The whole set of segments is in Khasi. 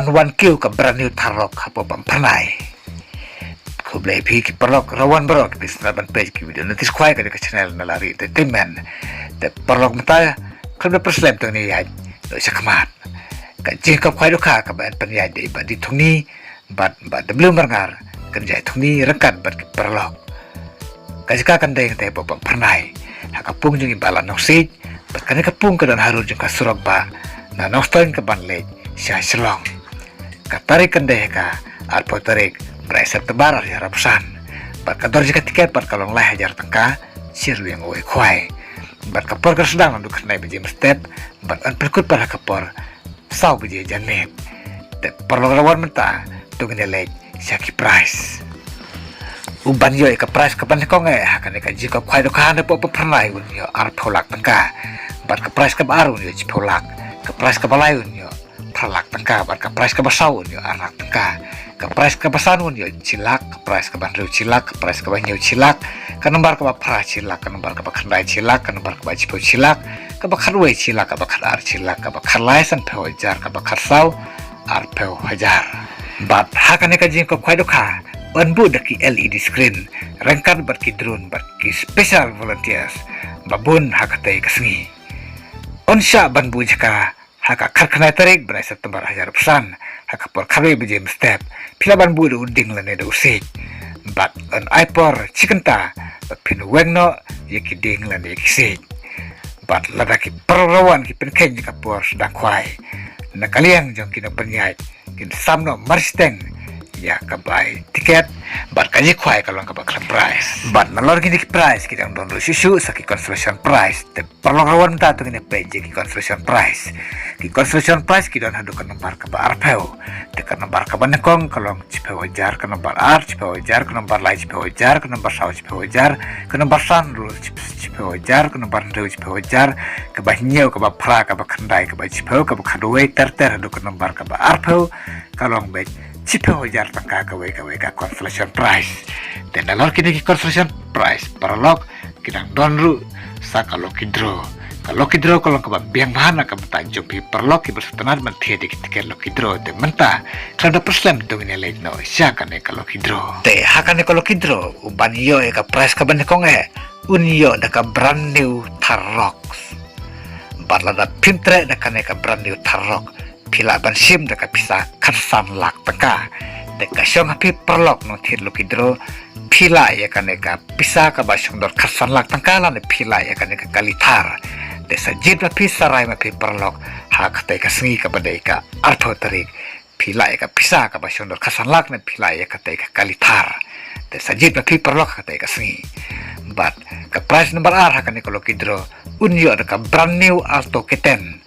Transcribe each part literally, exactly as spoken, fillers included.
Wan kiew ka brand new tharlok hapoh Bam Phyrnai. Khublei phi ki paralok rawan baroh ki phi sngewbha ban peit ki video Notice Khwai ka dei ka channel na Lari Entertainment. Te paralok mynta khlem da pyrslem tang ne ïaid noh sha khmat. Ka jingkhop khwai dohkha kaba yn pynïaid da i Bah D Thongni bad Bah W Marngar, kan jai Thongni ryngkat bad ki paralok. Ka jaka kan dei hangtei hapoh Bam Phyrnai, ha ka pung jong i Bah Lat Nongsiej, bad kane ka pung ka don harud jong ka surok ba na Nongstoiñ ka ban leit sha Shillong. Ka tarik kan dei ha ka arphew tarik bnai September arhajar arphew san. Bad ka dor jong ka tiket pat ka long lai hajar tyngka shi ryngwiang uwei khwai. Bad ka por kan sdang naduh khyndai baje mynstep bad yn pynkut pat ha ka por saw baje janmiet. Te paralok rawan mynta to ngin ïa leit sha ki prize. U ban ïoh ïa ka prize kaba nyngkong eh ha kane ka jingkhop khwai dohkha hapoh Bam Phyrnai un ïoh arphew lak tyngka. Bad ka prize kaba ar un ïoh shiphew lak. Ka prize kaba lai un ïoh phra lak tyngka. Bad ka prize kaba saw un ïoh ar lak tyngka. Ka prize kaba san un ïoh shi lak. Ka prize kaba hynriew shi lak. Ka prize kaba hynñiew shi lak. Ka nombar kaba phra shi lak. Ka nombar kaba khyndai shi lak. Ka nombar kaba shiphew shi lak. Kaba khatwei shi lak. Kaba khatar shi lak. Kaba khatlai sanphew hajar. Kaba khatsaw arphew hajar. Bad ha kane ka jingkhop khwai dohkha yn buh da ki L E D screen ryngkat bad ki drone bad ki special volunteers ba bun ha katei ka sngi. Yn shah ban buh jaka ha ka khatkhyndai tarik bnai September arhajar arphew san, ha ka por khatwei baje mynstep. Phi lah ban buh da u dieng lane da u siej. Bad yn ai por shi kynta ba phin weng noh ïa ki dieng lane ïa ki siej. Bad lada ki paralok rawan ki pynkheiñ ïa ka por sdang khwai, na ka liang jong ki nongpynïaid kin sam noh marshiteng ïa ka bai tiket. Bad ka jingkhwai ka long kaba khlem prize. Bad nalor kine ki prize ki dang don ruh shuh shuh sa ki consolation prize. Te paralok rawan mynta to ngin ïa peit ïa ki consolation prize. Ki consolation prize ki don haduh ka nombar kaba arphew. Te ka nombar kaba nyngkong ka long shiphew hajar, ka nombar ar shiphew hajar, ka nombar lai shiphew hajar, ka nombar saw shiphew hajar, ka nombar san ruh shiphew hajar, ka nombar hynriew shiphew hajar, kaba hynñiew, kaba phra, kaba khyndai, kaba shiphew, kaba khatwei ter ter haduh ka nombar kaba arphew, ka long beit shiphew hajar tyngka kawei kawei ka consolation prize. Te nalor kine ki consolation prize paralok ki dang don ruh sa ka lucky draw. Ka lucky draw ka long kaba biang bha na ka bynta jong phi paralok kiba sngewtynnat ban thied ïa ki tiket lucky draw. Te mynta khlem da pyrslem to ngin ïa leit noh sha kane ka lucky draw. Te ha kane ka lucky draw u ban ïoh ïa ka prize kaba nyngkong eh un ïoh da ka brand new Thar Roxx. Bad lada phim treh da kane ka brand new Thar Roxx, phi lah ban shim da ka pisa khatsan lak tyngka. Te ka shong ha phi paralok nongthied lucky draw, phi lah ïa kane ka pisa kaba shong dor khatsan lak tyngka lane phi lah ïa kane ka kali Thar. Te sa jied ma phi, sa rai ma phi paralok ha katei ka sngi kaba dei ka arphew tarik. Phi lah ïa ka pisa kaba shong dor khatsan lak ne phi lah ïa katei ka kali Thar. Te sa jied ma phi paralok ha katei ka sngi. Bad ka prize number ar ha kane ka lucky draw un ïoh da ka brand new Alto K ten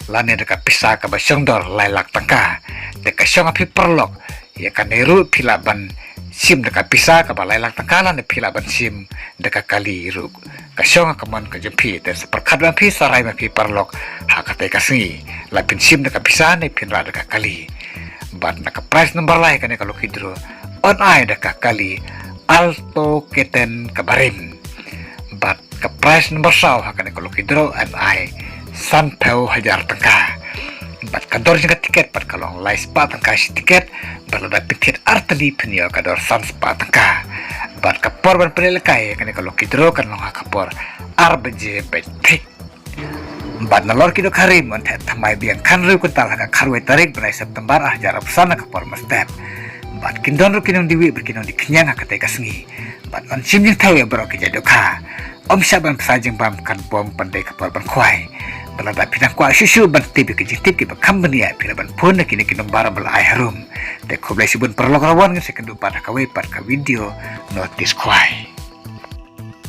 lane da ka pisa kaba shong dor lai lak tyngka. Te ka shong ha phi paralok, ïa kane ruh phi lah ban shim da ka pisa kaba lai lak tyngka lane phi lah ban shim da ka kali ruh. Ka shong ha ka mon ka jong phi. Te sa pyrkhat ma phi, sa rai ma phi paralok ha katei ka sngi, la phin shim da ka pisa ne phin rah da ka kali. Bad na ka prize number lai kane ka lucky draw yn ai da ka kali Alto K ten kaba rim. Bad ka prize number saw ha kane ka lucky draw yn ai sanphew hajar tyngka. Bad ka dor jong ka tiket pat ka long lai spah tyngka shi tiket. Bad lada phin thied ar tylli phin ïoh ka dor san spah tyngka. Bad ka por ban pynlehkai ïa kane ka lucky draw kan long ha ka por ar baje beit thik. Bad nalor ki dohkha rim yn theh thymmai biang khathynriew kwintal ha ka khatwei tarik bnai September arhajar arphew san ha ka por mynstep. Bad kin don ruh ki nongdie wieh bad ki nongdie khñiang ha katei ka sngi. Bad yn shim jingthew ïa baroh ki jait dohkha. Ym shah ban bsa jingbam, kan bym pat dei ka por ban khwai. Bad lada phi dang kwah shuh shuh ban tip ïa ki jingtip kiba kham bniah, phi lah ban phone na kine ki nombar ba la ai harum. Te khublei shibun paralok rawan, ngin sa ïakynduh pat ha kawei pat ka video Notice Khwai.